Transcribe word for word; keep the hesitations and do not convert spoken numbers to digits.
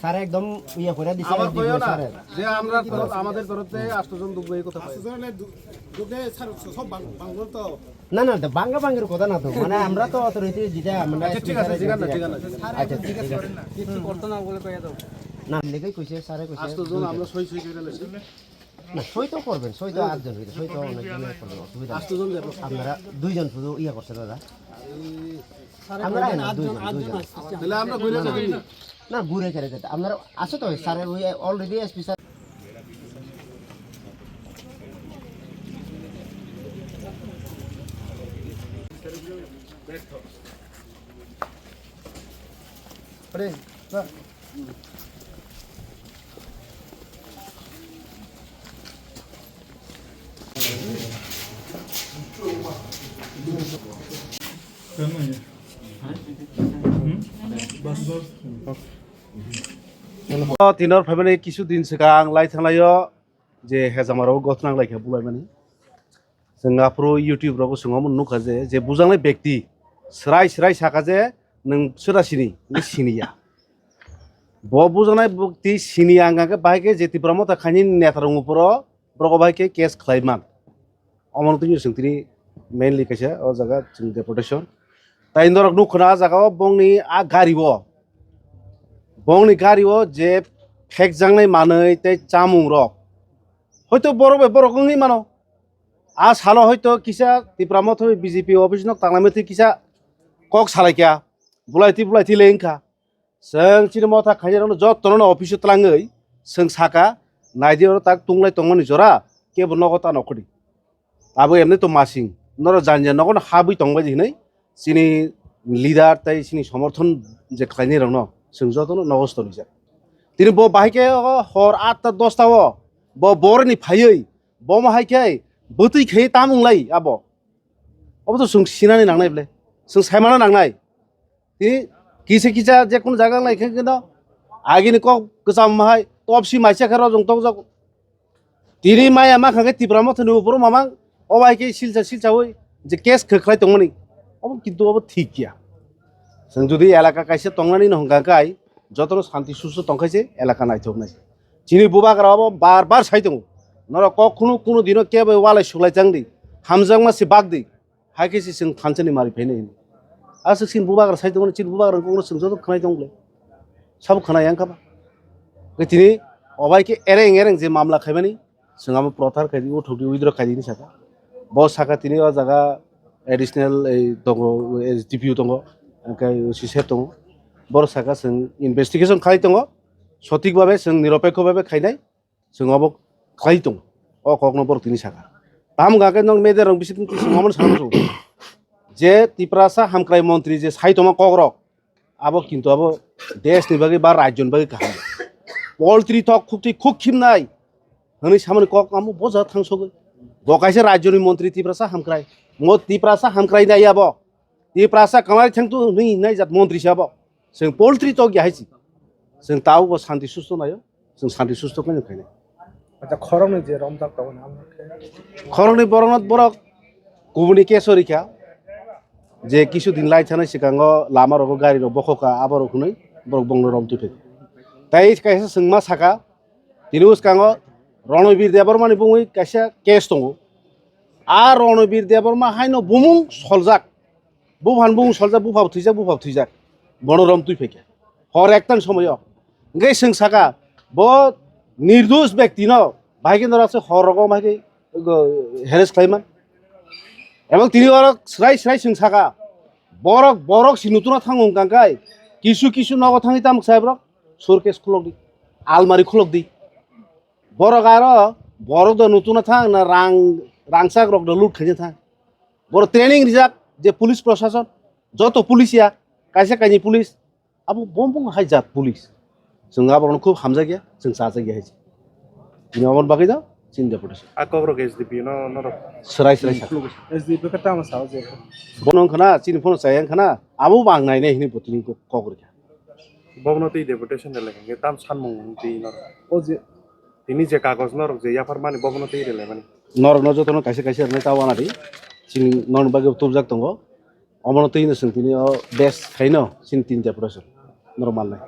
স্যার একদম ইয়ে করে দিছে, আবার কইও না স্যার। যে আমরা তরফ, আমাদের তরফ থেকে আটশো জন দুবই কথা পাই। আটশো জন হলে দু-, দুবই স্যার সব বাং-, বাংলা তো। না, না, তো বাংলা বাংলার কথা না তো, মানে আমরা তো অথরিটি যেটা, মানে আচ্ছা, ঠিক আছে, ঠিক আছে, ঠিক আছে। আচ্ছা, ঠিক আছে। কিছু করতে না বলে কইয়া দাও। না, লেখাই কইছে, স্যারে কইছে। আটশো জন আমরা সই সই করে লেছি। না, সই তো করবেন, সই তো আটজন হইতে, সই তো অনেকজন করবেন, অসুবিধা নেই। আটশো জন যাবো। আপনারা দুইজন শুধু ইয়ে করছেন দাদা। আমরা না, দুইজন, দুইজন। তাহলে আমরা ঘুরে যাবো। না, ঘুরে ফিরে যেতে। আপনারা আসো তো, sir, we already SP sir. আরে, sir. Tinor phaimani kisu din swkang lai thanglaio je hejamaro gothnang laikha bulaimani. Chwng aphuru YouTube rogo chwng omo nukha je, je bujaknai bekti swrai swrai sakha je, "Nwng sura sini, nwng siniya." Bo bujaknai bekti siniya wngkha khe bahai khe je Tipra Motha khaini neta rok ungphuru borok bahai khe case khlai man. Omo twi chwng tini mainly kaisa o jaga chwng deportation. Tai norok nukha na a jaga o bongni a gari o, bongni gari o je phekjaknai manwi tei chamung rok. Hoito borok bai borok wngwi mano. A salo hoito kisa Tipra Motha bai B J P office nok tanglaimani twi kisa kok salaikha, bulaitwi bulaitwi le wngkha. Chwng chini motha khainai rokno jotono no office o twlangwi chwng saka, naidi oro tak tunglai tongmani jora kebo nogo ta nokhodi. Abo emni to masing, norok jani jani nogo no habwi tongbai di hinwi chini leader tei chini somorthon je khlainai rokno chwng jotono nogo tonijak. Tini bo bahai khe o hor atta dosta o bo boroni phaiwi bomo hai khe bwtwi khe tam wnglai abo. Obo to chwng sinani nangnai ble, chwng saimano nangnai. Tini kisa kisa je kunu jaga lai khe no agini kok kwcham hai topsi maisa khe rojong tokjak. Tini maya ma kha khe Tipra Mothani uporo mamang o bai khe silsa silsa oi je case khe khlai tongmani. Obo kintu obo thik ya. Chwng jodi elaka kaisa tongnani no hwnkha kai jotono santi susto tongkhai se elaka naithok nai. Chini bubagra obo bar bar sai tongo. Norok kok khunu kunu dino kebo walai suklai chang di. Hamjakma se bak di. Hai khe se chwng thansa ni mari phainai hino. Aswk chini bubagra sai tongmani, chini bubagra kokno chwng joto khwnai tong le. Sabo khwnai yang kha ba. Khe tini obai khe ereng ereng je mamla khaimani, chwng amo prothar khai di, uthok di, withdraw khai di hinwi saka. Bo saka tini o jaga additional ei tongo, S D P O tongo, hwnkhe O C sir tongo. Borok saka chwng investigation khai tongo, sothik babe chwng niropekho babe khainai. Chwng obo khlai tongo, o kokno borok tini saka. Tamo hwnkha khe nwng media rok bising twi chwng omono sana muchungo. Je Tiprasa hamkrai montri je sai tongma kokrok, abo kintu abo desh ni bagwi ba rajyo ni bagwi kaham. Poultry thok khukti khuk khimnai hwnwi samani kok amo boja thangsogwi. Bo kaisa rajyo ni montri Tiprasa hamkrai. Mo Tiprasa hamkrai nai abo. Tiprasa kwmari thangtu hwnwi hinai jat montri se abo. Chwng poultry tok ya hai se. Chwng tabukbo santi susto naio. Chwng santi susto khe khainai. Acha, khoroknwi je romjak tongo na? Khoroknwi borokno borok kubuni case o rikha. Je kisu din lai thani swkango lama rogo gari rok bokhokha, aborok hwnwi borok bongno romtwi phai. Tai kaisa chwngma saka, tini bwskango Ronobir Debbarma ni bungwi kaisa case tongo. A Ronobir Debbarma haino bumung soljak. Buphan bung soljak, bupha thwijak, bupha thwijak. Bono rom twi phaikha. Hor ektan somoyo. Hwnkhe chwng saka, bo nirdosh bektino bahai khe norok se hor rogo bahai khe, go, harass khlaiman. Ebong tini oro srai srai chwng saka, borok, borok si nutuna thango hwnkha khe, kisu kisu nogo thangwi tamo sai borok, suitcase khulok di, almari khulok di. Borok aro, borok do nutuna thang na rang, rangchak rok do loot khaina thang. Borok training rijak je police prosason, joto police ya, kaisa kaini police, abo bong bong hai jat police. Chwng aborokno khub hamjakya, chwng chajakya hai se. Tini aboni bagwi do, Chini deputation. A kokrok S D P no norok. Serai serai sa. S D P khe tamo sao je. Bono wngkha na, chini phone chaya wngkha na, abo bang nai nai hini bo tini kok rikha. Bobono twi deputation rele hwnkhe tam sanmung twi norok. O je. Tini je kagoj norok je yapharmani bobono twi rele mani. Norok no jotono kaisa kaisa rwnai ta wana di. Chini norok bagwi tubjak tongo. Omono twi no chwng tini o best khaino chini tin deputation. Norok mannai.